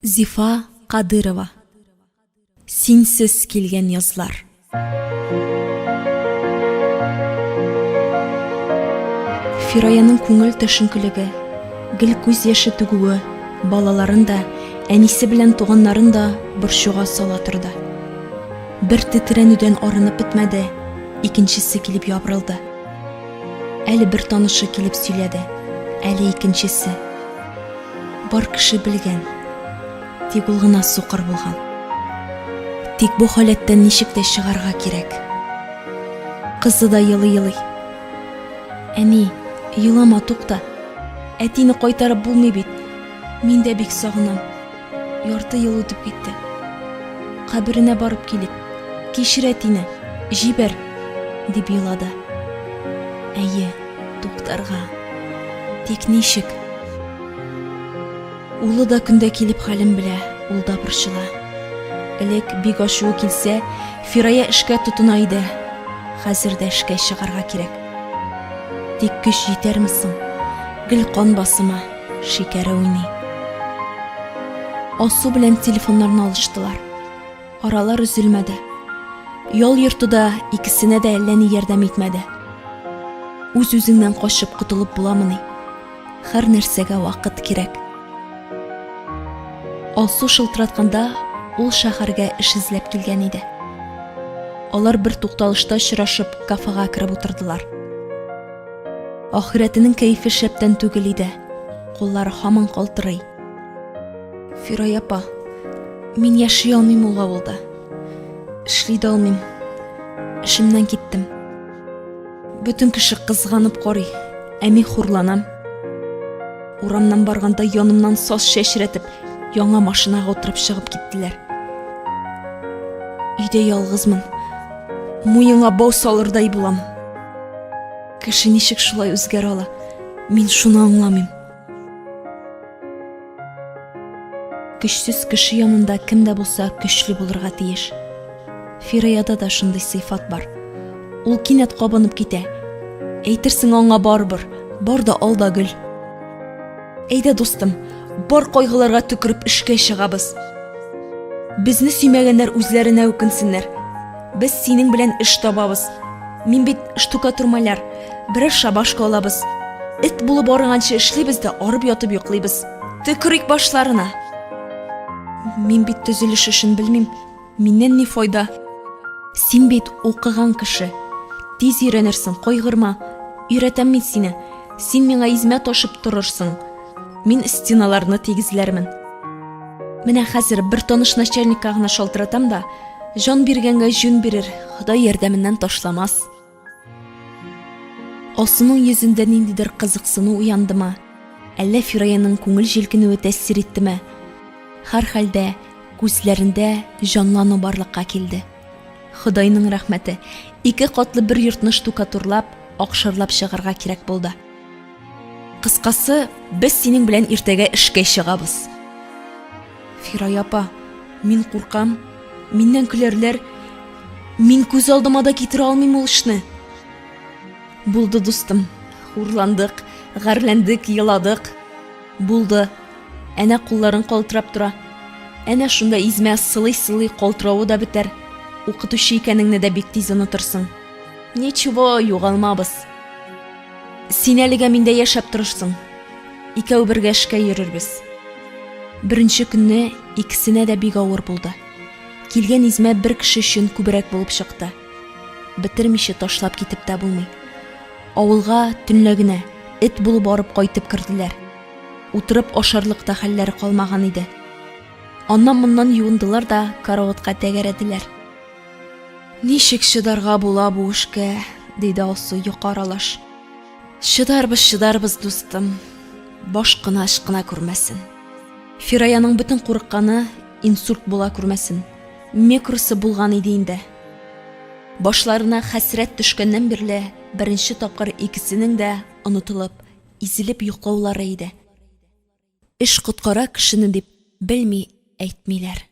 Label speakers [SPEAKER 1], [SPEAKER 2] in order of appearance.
[SPEAKER 1] Зифа Кадырова. Синсез килгән язлар. Фираяның күңел төшенкелеге, гел күз яше түгүе балаларын да, әнисе белән туганнарын да борчуга сала торды. Бер тетрәнүдән арынып бетмәде, икенчесе килеп ябырылды. Әле бер танышы килеп сөйләде, әле икенчесе. Бар кеше белгән, тик ул гына сукыр булган. Тик бу халәттән ничек тә чыгарга кирәк. Кызы да елый-елый. Әни, елама, тукта. Әтине кайтарып булмый бит. Мин дә бик сагынам. Ярты ел үтеп китте. Каберенә барып килик. Кичер әтине, җибәр, дип елады. Әйе, туктарга. Тик ничек? Улы да көндә килеп хәлен белә, ул да борчыла. Элек бик ачуы килсә, Фирая эшкә тотына иде. Хәзер дә эшкә чыгарга кирәк. Тик көч җитәрме соң? Гел кан басымы, шикәре уйный. Алсу белән телефоннарны алыштылар. Аралар өзелмәде. Ял йорты да икесенә дә әллә ни ярдәм итмәде. Үз-үзеңнән качып котылып буламыни? Һәр нәрсәгә вакыт кирәк. Алсу шылтыратканда ул шәһәргә эш эзләп килгән иде. Алар бер тукталышта очрашып, кафега кереп утырдылар. Ахирәтенең кәефе шәптән түгел иде. Куллары һаман калтырый. Фирая апа, мин яши алмыйм ул авылда. Эшли дә алмыйм. Эшемнән киттем. Бөтен кеше кызганып карый, ә мин хурланам. Урамнан барганда янымнан саз чәчрәтеп, яңа машинага утырып чыгып киттеләр. Өйдә ялгызмын. Муеңа бау салырдай булам. Кеше ничек шулай үзгәрә ала? Мин шуны аңламыйм. Көчсез кеше янында кем дә булса көчле булырга тиеш. Фираяда да шундый сыйфат бар. Ул кинәт кабынып китә. Әйтерсең аңа барыбер, бар да ал да гөл. Әйдә, дустым, бар кайгыларга төкереп эшкә чыгабыз. Безне сөймәгәннәр үзләренә үкенсеннәр. Без синең белән эш табабыз. Мин бит штукатур-маляр. Берәр шабашка алабыз. Эт булып арыганчы эшлибез дә арып ятып йоклыйбыз. Төкерик башларына. Мин бит төзелеш эшен белмим. Миннән ни файда? Син бит укыган кеше. Тиз өйрәнерсең, кайгырма. Өйрәтәм мин сине. Син миңа измә ташып торырсың. Мин стеналарны тигезләрмен. Менә хәзер бер таныш начальникка гына шалтыратам да, Җан биргәнгә җүн бирер, Ходай ярдәменнән ташламас. Алсуның йөзендә ниндидер кызыксыну уяндымы, әллә Фираяның күңел җилкенүе тәэсир иттеме? Һәрхәлдә, күзләрендә җанлану барлыкка килде. Ходайның рәхмәте, ике катлы бер йортны штукатурлап, акшарлап чыгарга кирәк булды. Кыскасы, без синең белән иртәгә эшкә чыгабыз. Фирая апа, мин куркам. Миннән көләрләр. Мин күз алдыма да китерә алмыйм ул эшне. Булды, дустым. Хурландык, гарьләндек, еладык. Булды. Әнә кулларың калтырап тора. Әнә шунда измә сылый-сылый калтыравы да бетәр. Укытучы икәнеңне дә бик тиз онытырсың. Ничего, югалмабыз. Син әлегә миндә яшәп торырсың. Икәү бергә эшкә йөрербез. Беренче көнне икесенә дә бик авыр булды. Килгән измә бер кеше өчен күбрәк булып чыкты. Бетермичә ташлап китеп тә булмый. Авылга төнлә генә эт булып арып кайтып керделәр. Утырып ашарлык та хәлләре калмаган иде. Аннан-моннан юындылар да караватка тәгәрәделәр. Ничек чыдарга була бу эшкә, диде Алсу йокы аралаш. Чыдарбыз, чыдарбыз, дустым. Баш кына ычкына күрмәсен. Фираяның бөтен курыкканы инсульт була күрмәсен. Микросы булган иде инде. Башларына хәсрәт төшкәннән бирле беренче тапкыр икесенең дә онытылып, изелеп йоклаулары иде. Эш коткара кешене дип белми әйтмиләр.